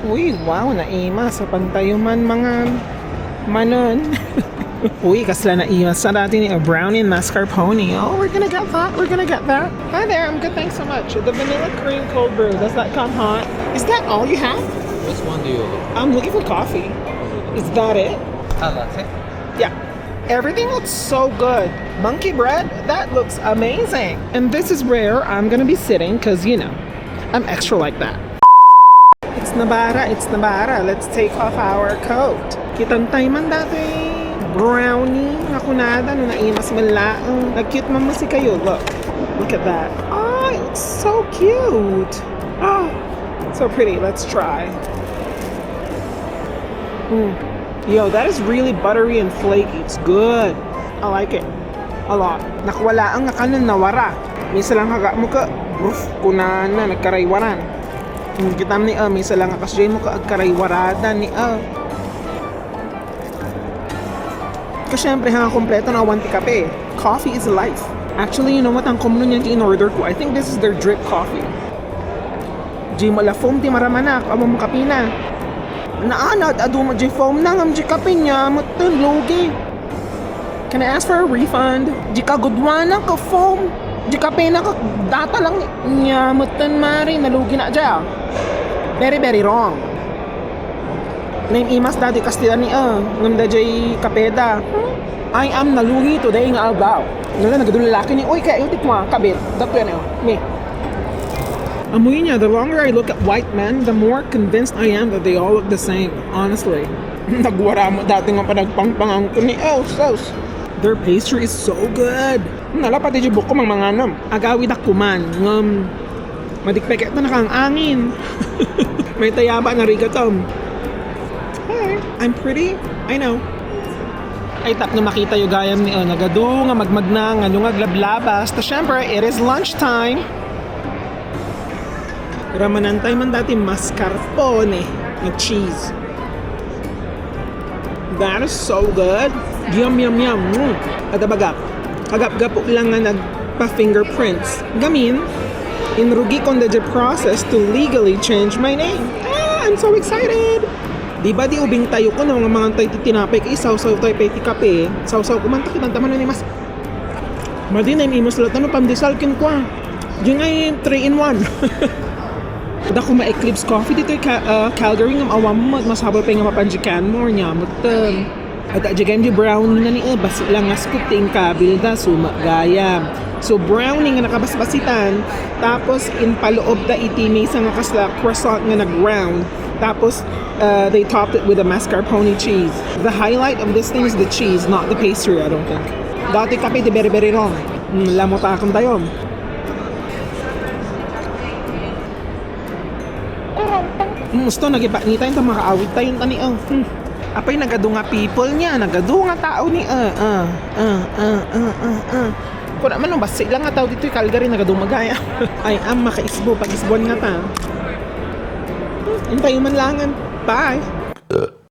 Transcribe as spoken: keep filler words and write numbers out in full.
Uy, wow, naimas. Apantayo man mangan. Manon. Uy, kasla naimas na dati ni a brownie and mascarpone. Oh, we're gonna get that. We're gonna get that. Hi there, I'm good, thanks so much. The vanilla cream cold brew, does that come hot? Is that all you have? Which one do you want? I'm looking for coffee. Is that it? A latte? Yeah. Everything looks so good. Monkey bread? That looks amazing. And this is where I'm gonna be sitting, because, you know, I'm extra like that. It's Nabara, it's Nabara. Let's take off our coat. Kitantay man dati brownie nga kunada no naimas man laeng. Nag-cute man mo si kayo. Look. Look at that. Oh, it's so cute. Oh, so pretty. Let's try. Mm. Yo, that is really buttery and flaky. It's good. I like it a lot. Nakuwalaang nga kanon nawara. May salang haga mo ka, roof, kunana, nagkaraywaran. Hmm, kitam ni, uh, may salang nga kasjay mo ka, agkaraywarada ni, uh. Kasi syempre, ha, kompleto na awan ti kape. Coffee is life. Actually, you know what? Ang kumno niyan ti in order ko. I think this is their drip coffee. Di mo la foam ti maramanak, amo mo kape na. Naanad, adu mo di foam na, ngam di kape niya, mutten, lugi. Can I ask for a refund? Di kagudwana ka foam. Di kape na ka data lang niya, mutten, mari, nalugi na dya. Very, very wrong. Naimas dati Kastilan ni, ah, ngam da jay kape da. I am nalugi today nga aldaw. Nala, nagadu lalaki ni, "Uy, kaya yung tikma, kabit." Datu yan, eh, me. Amoy niya, the longer I look at white men, the more convinced I am that they all look the same, honestly. Nagwara mo dati nga panagpangpangan ko ni, oh, sus. Their pastry is so good. Nala, pati di buko mang manganam. Agawid ako man, ngam, madikpeket na nakang angin. May tayaba na rigatom. Hi, I'm pretty. I know. Ay, tapno makita yu gayam ni, oh, nagadu nga magmagna, nga nung aglablabas. Ta, syempre, it is lunchtime. Ramanantay man dati mascarpone nga cheese. That is so good. Yum, yum, yum. Mm. Ada bagak. Agap-gapo lang nga nagpa-fingerprints. Gamin, inrugi ko the process to legally change my name. Ah, I'm so excited! Di ba di ubing tayo ko no, nga mangan tayo ti tinapay, kay sawsaw tayo pa iti kape. Sawsaw ko man, takitan ta man ni mas. Madi na yung imus lahat, ano, pandesal, kin kwa. Di nga yung three in one. Da ko ma-Eclipse Coffee dito ka, uh, Calgary nga awan mo, masabal pa nga mapanjikan mo, or nyamot, um, At adjay gayam di brownie na ni, eh, basi lang nga scoop ti inkabil da, sumak gayam. So, brownie nga nakabasbasitan, tapos inpaloob da iti maysa nga kasla croissant nga nag-round. Tapos, uh, they topped it with a mascarpone cheese. The highlight of this thing is the cheese, not the pastry, I don't think. Dati kape, di very, very wrong. Mm, lamotakon tayo. Hmm, gusto, nagipakita yung makaawit tayo yung tani, oh. Hmm. Apay, nagadu nga people niya, nagadu nga tao ni, ah, ah, ah, ah, ah, ah, ah. Kung naman, no, basi lang nga tao dito, yung Calgary, nagadu magaya. Ay, am, makaisbo, pag-isbuan nga ta. Hmm, intayo man langan. Bye!